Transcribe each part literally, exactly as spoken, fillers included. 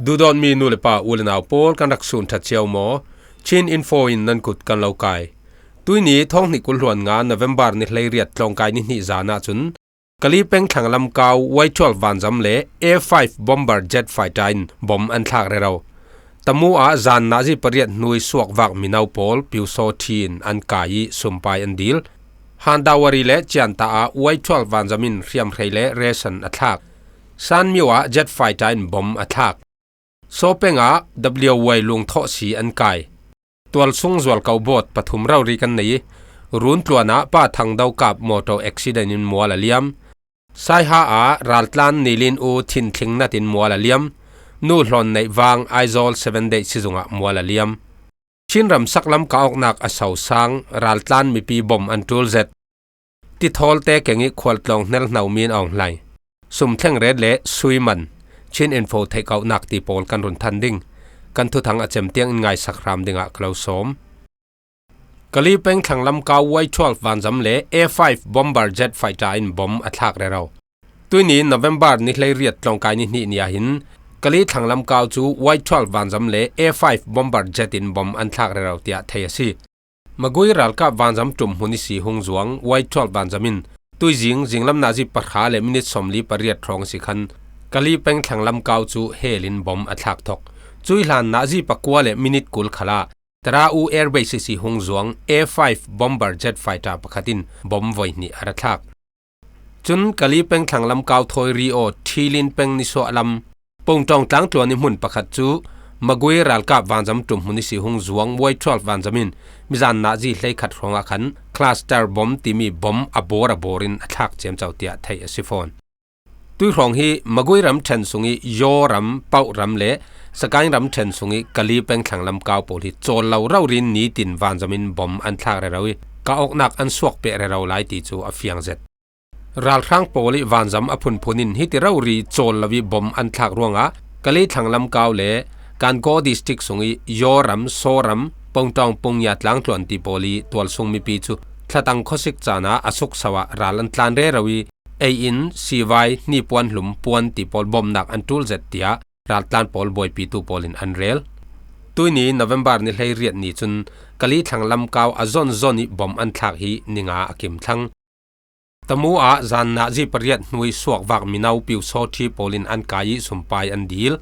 Duhdawtmi nu le pa u le nau pawl, kan rak sun ṭha cio maw? Chin Info in nan kut kan lo kai. Tuini thawng hnih kul hluan nga November ni hleiriat tlawngkai ni hnih zan ahcun Kali peng thlang lam kau Y twelve vanzam le A five bomber jet fighter in bom an thlak rero. Tamu ah zan nazi pariat hnu i suak vak mino pawl Pyusawhthi in an kai i sumpai an dil. Handawari le Cianta ah Y twelve vanzam in hriamhrei le ration a thlak. Sanmyo ah jet fighter in bom a thlak. Sawpeng ah W Y lungthawh si an kai. Tualsung zualko bawt pathum rori kan nei i, Runtluan ah Pa Thangdo kap motor accident in mual a liam. Saiha ah raltlan Nilin U thinthling nat in mual a liam. Nu Hlawn Neih Vang Aizawl Seven Day sizung ah mual a liam. Chin ram saklam ka awknak a sosang raltlan mipi bom an ṭul zet. Tithawlte keng i khualtlawng hnel hno mi an awng hlai. Sum thleng ret le sui man, Chin Info theih kauhnak ti pawl kan run than ding. Kan thuthang a cem tiang in ngaisak hram dingah ka lo sawm. Kali peng thlang lam kau Y twelve vanzam le A five bomber jet fighter in bom a thlak rero. Tuini November ni hleiriat tlawngkai ni hnih ni ah hin Kali thlang lam kau cu Y twelve vanzam le A five bomber jet in bom an thlak rero tiah thei a si. Magui ralkap vanzam ṭum hmun i si hung zuang Y twelve vanzam in tuizing zinglam nazi pahra le minit sawmli pariat hrawng a si khan Kali peng thlang lam kau cu hel in bom a thlak thok. Cui hlan nazi pakua le minit kul khalah Tara U Air Base i si hung zuang A five bomber jet fighter pakhat in bom voi hnih a ra thlak. Cun Kali peng thlang lam kau thawi ri aw Thilin peng nisuah lam Pongtawng tlangtluan i hmun pakhat cu Magui ralkap vanzam ṭum hmun i si hung zuang Y twelve vanzam in mizan nazi hleikhat hrawngah khan cluster bom timi bom a bawr a bawr in a thlak ciamco tiah theih a si fawn. Tuihrawng hi Magui ram ṭhen sung i Yaw ram, Pauh ram le Sagaing ram ṭhen sung i Kali peng thlang lam kau pawl hi cawl lo rori in nitin vanzam in bom an thlak rero i ka awknak an suak peh rero lai ti cu a fiang zet. Ralhrang pawl i vanzam a phunphun in hiti rori cawl lo i bom an thlak ruangah Kali thlang lam kau le Kangaw district sung i Yaw ram, Saw ram, Pongtawng Pungya tlangtluan ti pawl i tualsung mipi cu thlatang khuasik caan ah a sukso ah ral an tlan rero i ei in, sivai, hnipuan hlum puan ti pawl bomnak an ṭul zet tiah raltlan pawl buaipitu pawl in an rel. Tuini November ni hleiriat ni cun Kali thlang lam kau a zonzon i bom an thlak hi ni nga a kim thlang. Tamu ah zan nazi pariat hnu i suak vak mino Pyusawhthi pawl in an kai i sumpai an dil.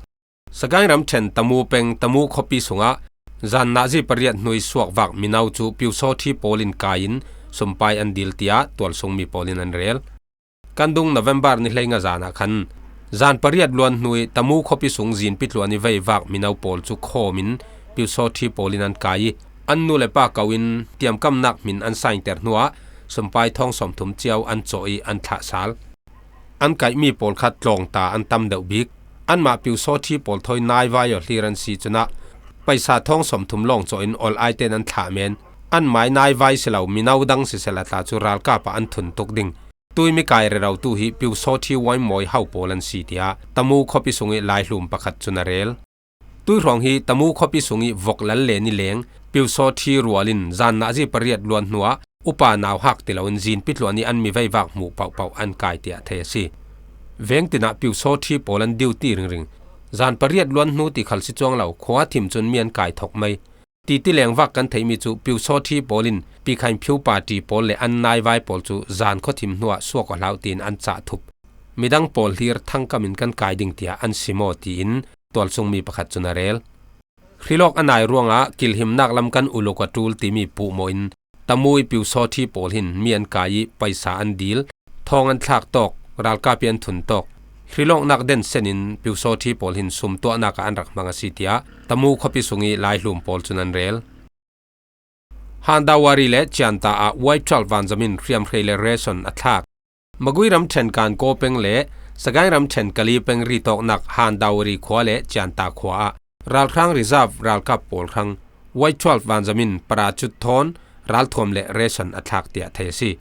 Sagaing ram ṭhen Tamu peng Tamu khuapi sungah zan nazi pariat hnu i suak vak mino cu Pyusawhthi pawl in kai in sumpai an dil tiah tualsung mi pawl in an rel. Kan dung November ni hleinga zan ah khan zan pariat luan hnu i Tamu khuapi sung zinpi tluan i veivak mino pawl cu khawm in Pyusawhthi pawl in an kai i an nu le pa ko in tiamkamnak hmin an saingter hnuah sumpai thawng sawmthum cio an cawh i an thlah sal. An kaihmi pawl kha tlawngta an tam deuh bik. Anmah Pyusawhthi pawl thawi naivai aw hlir an si cunah paisa thawng sawmthum lawng cawh in ol ai tein an thlah men. Anmai naivai si lo mino dang siseh la tla cu ralkap ah an thun tuk ding. Tuimi kai rerotu hi Pyusawhthi uaimawih ho pawl an si tiah Tamu khuapi sung i laihlum pakhat cun a rel. Tuihrawng hi Tamu khuapi sung i vok lal le ni leng Pyusawhthi rual in zan nazi pariat luan hnuah upa nauhak ti loin zinpi tluan i an mi veivak hmuh paohpaoh an kai tiah thei a si. Veng tinah Pyusawhthi pawl an duty ringring. Zan pariat luan hnu ti khal si cuang lo, khua thim cun mi an kai thok mai. Titi lengvak kan theihmi cu Pyusawhthi pawl in Pikhain Phiu party pawl le an naivai pawl cu zan khuathim hnuah suak aw hlau tiin an cah thup. Midang pawl hlir thangkam in kan kai ding tiah an sim aw tiin tualsungmi pakhat cun a rel. Hrilawk a nai ruangah kilhimnak lam kan uluk a ṭul timi puhmawh in Tamu i Pyusawhthi pawl hin mi an kai i paisa an dil, thawng an thlak tawk, ralkap i an thun tawk. Hrilawknak den sen in Pyusawhthi pawl hin sum tuahnak ah an rak hmang a si tiah Tamu khuapi sung i laihlum pawl cun an rel. Handawari le Cianta ah Y twelve vanzam in hriamhrei le ration a thlak. Magui ram ṭhen Kangaw peng le Sagaing ram ṭhen Kali peng ritawknak Handawari khua le Cianta khua ah ralhrang reserve ralkap pawl hrang Y twelve vanzam in parachute thawn ralthuam le ration a thlak tiah thei a si.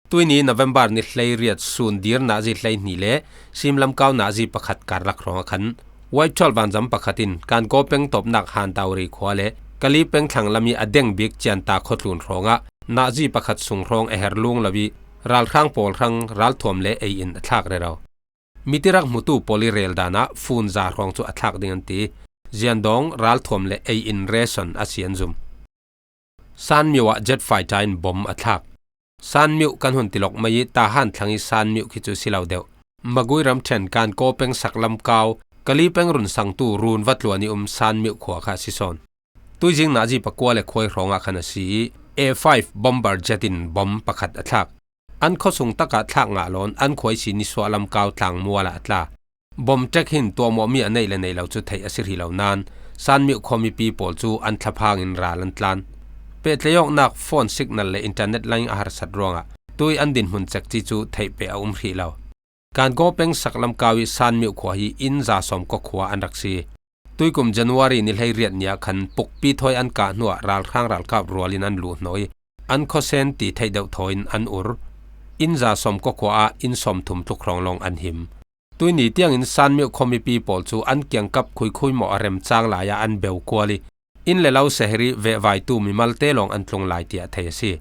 Tuini November ni hleiriat sun dir nazi hleihnih le simlamkau nazi pakhat karlak hrawngah khan Y twelve vanzam pakhat in Kangaw peng tawpnak Handawari khua le Kali peng thlang lam i a deng bik Cianta khuatlun hrawngah nazi pakhat sung hrawng a her lung lo i ralhrang pawl hrang ralthuam le ei in a thlak rero. Miti rak hmutu pawl ih rel danah fun za hrawng cu a thlak ding an ti. Ziandawng ralthuam le ei in ration a si an zum. Sanmyo ah jet fighter in bom a thlak. Sanmyo kan hun ti lawk mai ih Tahan thlang ih Sanmyo khi cu si lo deuh. Magui ramṭhen Kankaw peng saklam kau Kali peng run sangtu run va tluan ih um Sanmyo khua kha a si sawn. Tuizing nazi pakua le khuai hrawngah khan a si ih A five bomber jet in bom pakhat a thlak. An khuasung takah thlak ngah lawn an khuai si nisuah lam kau tlangmual ah a tla. Bom ṭek hin tuahmawhmi a neih le neih lo cu theih a si hrih lo nain Sanmyo khuamipi pawl cu an thlaphang in ral an tlan. Pehtlaih awknak phone signal le internet line a harsat ruangah tui an dinhmun cekci cu theih peh a um hrih lo. Kankaw peng saklam kau ih Sanmyo khua hi inn za sawm kua khua an rak si. Tuikum January ni hleiriat ni ah khan pukpi thawi an kah hnuah ralhrang ralkap rual in an luh hnawh ih an khawsen ti theih deuh thaw in an ur. Inn za sawm kua khua ah inn sawm thum tluk hrawng lawng an him. Tuini tiangin Sanmyo khuamipi pawl cu an kiangkap khuikhuimawh a remcang lai ah an beu kual ih inn le lo sehri vehvaitu mimalte lawng an tlung lai tiah thei a si.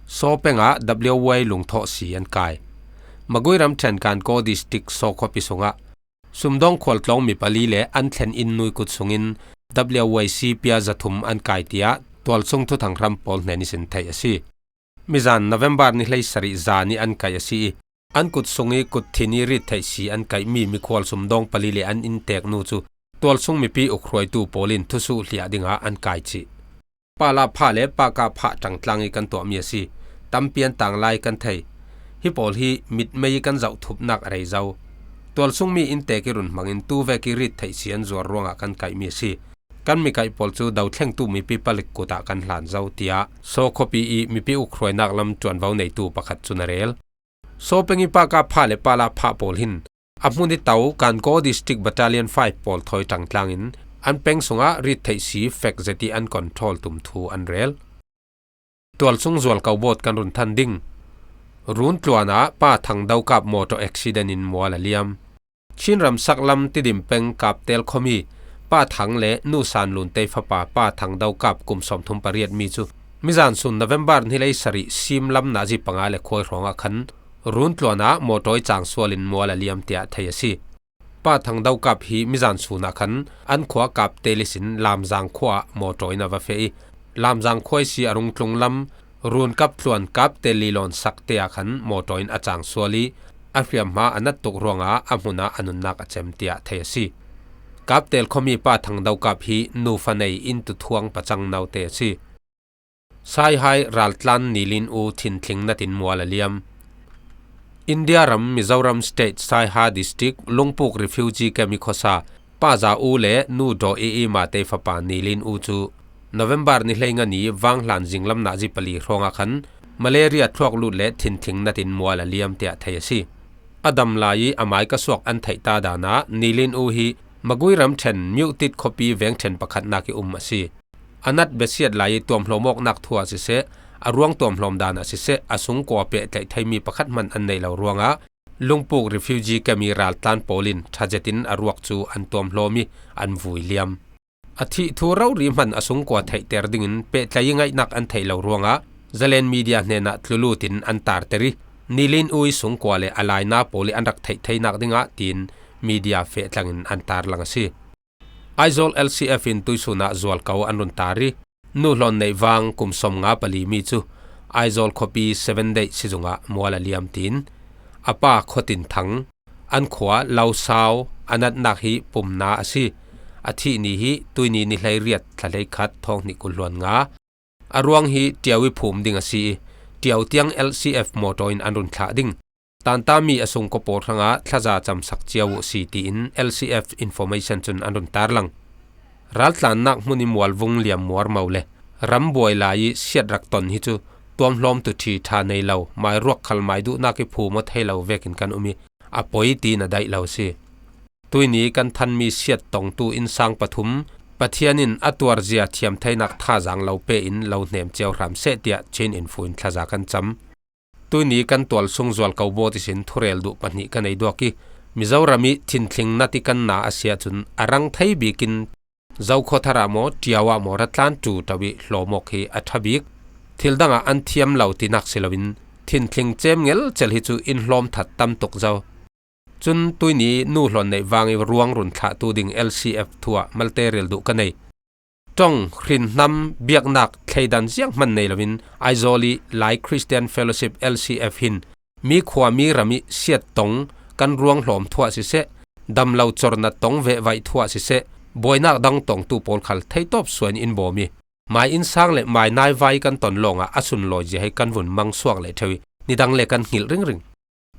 Saw peng ah W Y lungthawh si an kai. Magui ramṭhen Kankaw district Saw khuapi sungah Sumdawng khualtlawng mi pali le an thlen inn nui kut sungin W Y C pia zathum an kai tiah tualsung thuthang hram pawl hnen ihsin theih a si. Mizan November ni hleisarih zan ih an kaih a si ih an kut sung ih kut thin ih rit theih si an kaihmi mikhual sumdawng pali le an inntek nu cu tualsung mipi ukhruaitu pawl in thusuh hliah dingah an kai cih. Pala phah le Paka phah ṭangtlang ih kan tuahmi a si. Tampi an tang lai kan thei. Hi pawl hi mitmei ih kan zoh thupnak a rei zo. Tualsungmi inntek ih run hmangin tuvek ih rit theih si an zuar ruangah kan kaihmi a si. Kan mikaih pawl cu dothlengtu mipi palik kut ah kan hlan zo, tiah Saw khuapi ih mipi ukhruainak lam ṭuanvo neitu pakhat cun a rel. Saw peng ih Paka phah le Pala phah pawl hin a hmun ih to Kankaw District Battalion five pawl thawi ṭangtlang in an peng sungah rit theih si fek zet ih an control tum thu an rel. Tualsung zualko bawt kan run than ding. Runtluan ah Pa Thang Dokap motor accident in mual a liam. Chin ram saklam Tidim peng Kaptel khuami Pa Thang le Nu San Lunte fapa Pa Thang Dokap kum sawmthum pariat mi cu mizan sun November ni hleisarih simlam nazi panga le khuai hrawngah khan Runtluan ah motor ih cang sual in mual a liam tiah thei a si. Pa Thang Dokap hi mizan sun ah khan an khua Kaptel ihsin Lamzang khua ah motor in a va feh ih Lamzang khua ihsi a rung tlung lam Runkap tluan Kaptel lilawn sakte ah khan motor in a cang sual ih a hriamhma a nat tuk ruangah a hmun ah a nunnak a cem tiah thei a si. Kaptel khuami Pa Thang Dokap hi nufa nei inntu thuang pacang naute a si. Saihai raltlan nilin u thinthling natin mual a liam. India ram Mizoram State Saiha District Lungpuk Refugee Camp ih khuasa Pa Za U le Nu Daw E E Mate fapa nilin u cu November ni hleinga ni vanghlan zinglam nazi pali hrawngah khan malaria thluak lut le thinthling natin mual a liam tiah thei a si. A dam lai ih a mai ka suak an theih ta dan ah nilin u hi Magui ramṭhen Myuhtit khuapi vengṭhen pakhatnak ih um a si. A nat besiat lai ih tuamhlawm awknak thu ah siseh, a ruang tuamhlawm dan ah siseh, a sungkua pehtlaih theimi pakhat hman an neih lo ruangah Lungpuk Refugee Camp ih raltlan pawl in ṭha zetin a ruak cu an tuamhlawm ih an vui liam. A thih thu rori hman a sungkua theihter dingin pehtlaih ih ngaihnak an theih lo ruangah Zalen media hnenah tlulut in an tarter ih nilin u ih sungkua le a laina pawl ih an rak theih theinak dingah tiin media feh tlangin an tarlang a si. Aizawl L C F in tuihsun ah zualko an run tar ih, nu hlawn neih vang kum sawmnga pali mi cu Aizawl khuapi Seven Day sizung ah mual a liam tiin a pa Khuatin Thang, an khua Losau, a natnak hi Pumna a si. A thih ni hi tuini ni hleiriat thla hleikhat thawng hnih kul hluan nga. A ruang hi Ṭiau ih phum ding a si ih, Ṭiau tiang L C F motor in an run thlah ding. Tanta mi a sungkua pawl hrangah thlaza camsak cio uh si, tiin L C F information cun an run tarlang. Raltlannak hmun ih mualvung liam muarmo le ram buai lai ih siat rak ton hi cu tuamhlawmtu ṭhi ṭha nei lo, mairuak khal mai duhnak ih phum aw thei lo vekin kan um ih, a poi tiin a daih lo a si. Tuini kan thanmi siat tongtu innsang pathum Pathian in a tuarzia thiam theinak thazaang lo pe in lo hnem cio hram seh, tiah Chin Info in thlaza kan cam. Tuini kan tualsung zualko bawt ihsin thurel duh pahnih ka nei duak ih, Mizoram ih thinthling nat ih kan na a si ahcun a rang thei bikin Zokhawthar ah maw, Ṭiau ah maw, ratlan ṭuṭo ih hlawm awk hi a ṭha bik. Thil dangah an thiam lo tinak si loin thinthling cem ngelcel hi cu in hlawm that tam tuk zo. Cun tuini nu hlawn neih vang i ruang run thlahtu ding L C F thu ah malte rel duh ka nei. Ṭong, hrinhnam, biaknak thleidan zianghman nei loin Aizawl i Lai Christian Fellowship, L C F, hin mi khua mi ram i siat tong, kan ruang hlawm thu ah siseh, damlo corna tong vehvaih thu ah siseh, buainak dang tongtu pawl khal theitawp suain in bawm i, mai innsang le mai naivai kan ton lawngah a sunlawizia hi kan vun mangsuak leh ṭheu i, nidang le kan hngilh ringring.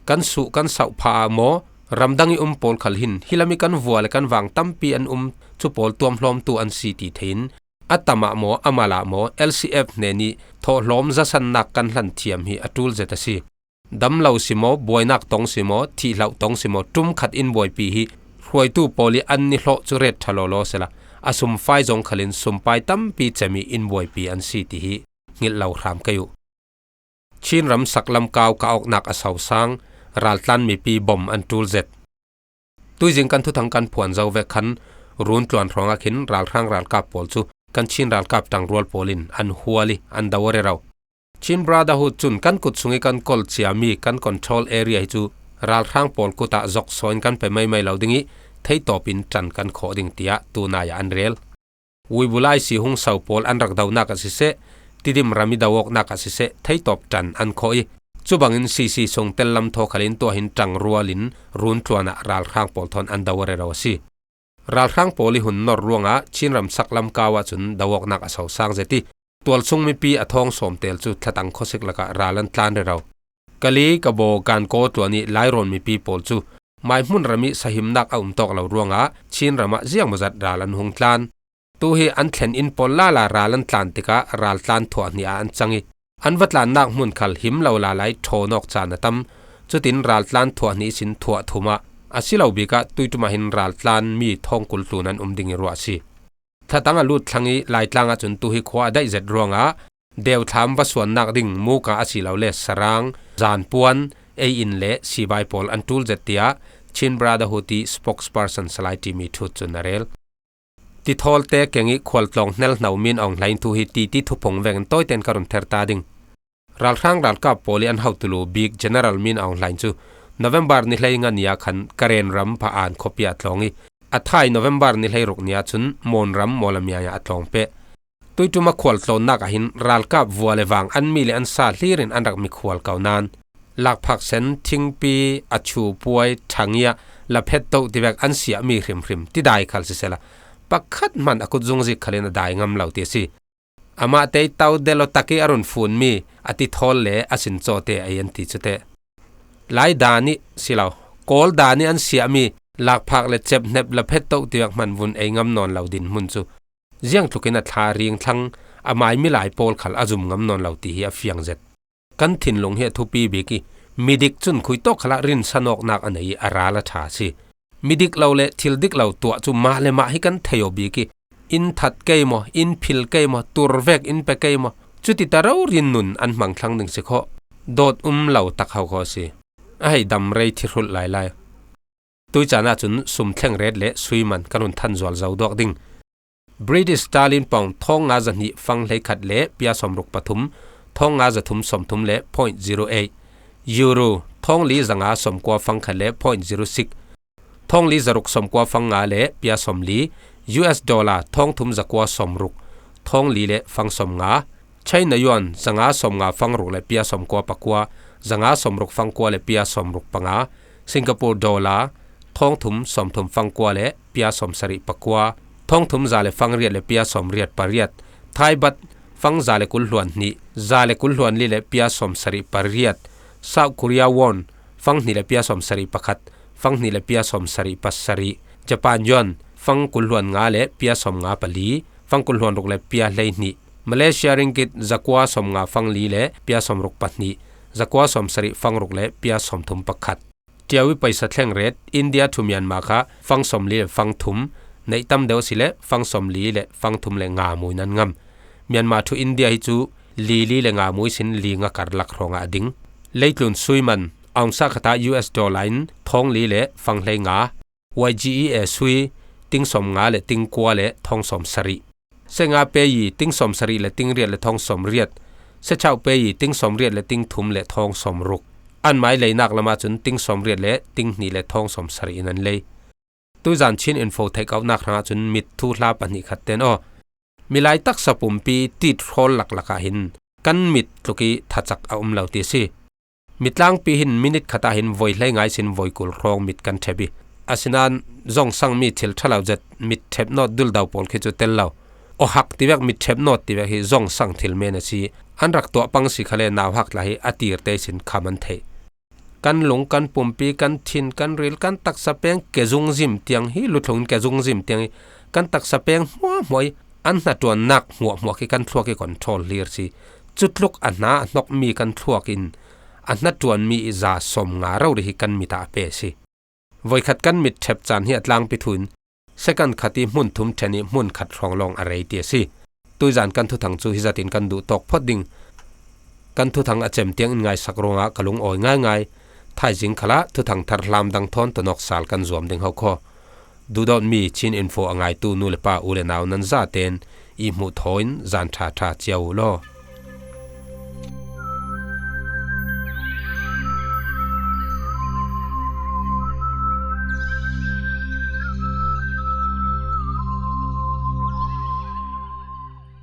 Kan suh kan sauh pha ah maw, ramdang i um pawl khal hin hi lam i kan vua le kan vang tampi an um, cu pawl tuamhlawmtu an si ti thei in, a tam ah maw, a mal ah maw, L C F hnen i thawhhlawm zasannak kan hlan thiam hi a ṭul zet a si. Damlo si maw, buainak tong si maw, thihhlauh tong si maw, ṭum khat in buaipi hi hruaitu pawl i an ni hlawh cu ret ṭha lawlaw sela, a sumpai zong khalin sumpai tampi cem i in buaipi an si ti hi hngilh lo hram kei uh. Chin ram saklam kau ka awknak a sosang, raltlan mipi bom an ṭul zet. Tuizing kan thuthang kan phuan zo vek khan, runtluan hrawngah khin ralhrang ralkap pawl cu kan Chin ralkap ṭangrual pawl in an hual i an do aw rero. Chin Brotherhood cun kan kut sung i kan kawl ciami kan control area hi cu ralhrang pawl kut ah zok sawn kan pe maimai lo ding i, theitawp in ṭan kan khawh ding tiah tunai ah an rel. Uibulai si hung so pawl an rak donak ah siseh, Tidim ram i do awknak ah siseh, theitawp ṭan an khawh i, cubangin C C sung tel lam thaw khalin tuah hin ṭangrual in runtluan ah ralhrang pawl thawn an do aw rero a si. Ralhrang pawl i hun nor ruangah Chin ram saklam kau ah cun do awknak a sosang zet i, tualsung mipi a thawng sawm tel cu thlatang khuasik lakah ral an tlan rero. Kali, Kabaw, Gangaw tluan i Lairawn mipi pawl cu maihmun ram i sahimnak a um tawk lo ruangah Chin ram ah ziangmawzat ral an hung tlan. Tu hi an thlen inn pawl lala ral an tlan tikah raltlan thuah hnih ah an cang i, an va tlannak hmun khal him lo lalai ṭhawn awk caan a tam. Cutin raltlan thuah hnih sin thuah thum ah, a si lo bik ah tuiṭum ah hin raltlan mi thawng kul tlun an um ding i ruah a si. Thlatang a lut thlang i Laitlang ah cun tu hi khua a daih zet ruangah deuthlam va suannak ding Muka a si lo le Sarang, Zanpuan, Ei-in le Sibai pawl an ṭul zet tiah Chin Brotherhood i spokesperson Salai Timi Ṭhut cun a rel. Tithawlte keng i khualtlawng hnelhno Min Aung Hlaing thu hi titi thuphung vekin tawiten ka run ther ta ding. Ralhrang ralkap pawl i an hotu lu bik General Min Aung Hlaing cu November ni hlei nga ni ah khan Karen ram Pha An khuapi ah a tlawng i, a thai November ni hlei ruk ni ah cun Mon ram Mawlamyine ah a tlawng peh. Tuiṭum a khualtlawnnak ah hin ralkap vua le vang an mi le an sa hlir in an rak mikhual ko nain, lakphak sen, thingpi, a chu puai, ṭhangia, laphet toh tivek an siahmi hrimhrim tidai khal sisela, pakhat hmanh a kut zungzik khalin a dai ngam lo ti a si. Amah tei tau delo tak i a run funmi a tithawl le a sincawte ei an ti cu teh. Lai dan i si lo, Kawl dan i an siahmi lakphak le cephnep laphet toh tivek hman vun ei ngam nawn lo dinhmun cu ziangtlukin a thla ringthlang, a mai milai pawl khal a zum ngam nawn lo ti hi a fiang zet. Kan thinlung hi a thupi bik i, midik cun khuitawk khalah rinsan awknak a nei i a ral a ṭha a si. Midik lo le thil dik lo tuah cu mah le mah hi kan thei aw bik i, in that kei maw, in phil kei maw, tur vek in pe kei maw, cuti ta rori nun an hmang thlang ding si khawh. Dawt um lo tak ho kho a si. A hei dam rei thi hrulh lailai. Tuicaan ahcun sum thleng ret le sui man kan hun than zual zo duak ding. British Sterling Pound thawng nga zahnih fang hleikhat le pia sawmruk pathum, thawng nga zathum sawmthum le point zero eight. Euro thawng li zanga sawmkua fang khat le point zero six. Thawng li zaruk sawmkua fang nga le pia sawmli. U S dollar thawng thum zakua sawmruk, thawng li le fang sawmnga. China yuan zanga sawmnga fangruk le pia sawmkua pakua, zanga sawmruk fangkua le pia sawmruk panga. Singapore dollar thawng thum sawmthum fangkua le pia sawmsarih pakua, thawng thum za le fangriat le pia sawmriat pariat. Thai baht fang za le kul hluan hnih, za le kul hluan li le pia sawmsarih pariat. South Korea won fang hnih le pia sawmsarih pakhat, fang hnih le pia sawmsarih pasarih. Japan yuan fang kul hluan nga le pia sawmnga pali, fang kul hluan ruk le pia hleihnih. Malaysia ringgit zakua sawmnga fang li le pia sawmruk pahnih, zakua sawmsarih fang ruk le pia sawmthum pakhat. Tiau i paisa thleng ret, India to Myanmar kha fang sawmli le fang thum, neih tam deuh a si le fang sawmli le fang thum le nga mui nan ngam. Myanmar to India hi cu li li le nga mui sin li nga karlak hrawngah a ding. Leitlun sui man, aung sa khat ah U S dollar in thawng li le fang hlei nga. Y G E A sui, ting sawmnga le ting kua le thawng sawmsarih. Senga peyi, ting sawmsarih le ting riat le thawng sawmriat. Sechau peyi, ting sawmriat le ting thum le thawng sawmruk. An mai leinak lamah cun ting sawmriat le ting hnih le thawng sawmsarih in an lei. Tuizan Chin Info theih kauhnak hrangah cun mit thuhla pahnih khat ten aw, milai taksa pumpi tit hrawl laklak ah hin kan mit tluk i thacak a um lo ti a si. Mitlangpi hin minit khat ah hin voi hleinga ihsin voi kul hrawng mit kan ṭhep i, asinain zongsangmi thil ṭha lo zet mit ṭhep nawt duldau pawl khi cu tel lo. Awhak tivek mit ṭhep nawt tivek hi zongsang thil men a si. An rak tuah pang si khale nauhak tla hi a tirte ihsin kham an theih. Kan lung, kan pumpi, kan thin, kan ril, kan taksa peng kezung zim tiang hi, luthlungin kezung zim tiang hi, kan taksa peng hmuahhmuah i an hnaṭuannak hmuahhmuah khi kan thluak i control hlir si. Cutluk a hna a hnokmi kan thluak in a hnaṭuanmi i za sawmnga rori hi kan mit ah a pe si. Voikhat kan mit ṭhep caan hi a tlangpi thu in second khat i hmun thum ṭhen i hmun khat hrawng lawng a rei ti a si. Tuizan kan thuthang cu hi zatin kan duh tawk phawt ding. Kan thuthang a cem tiang in ngaisak ruangah ka lungawi ngaingai. Thaizing khalah thuthang thar hlam dang thawn tonawk sal kan zuam ding ho khaw. Duhdawtmi Chin Info a ngaitu nu le pa, u le nau nan zaten i hmuh thaw in zan ṭha ṭha cia u law.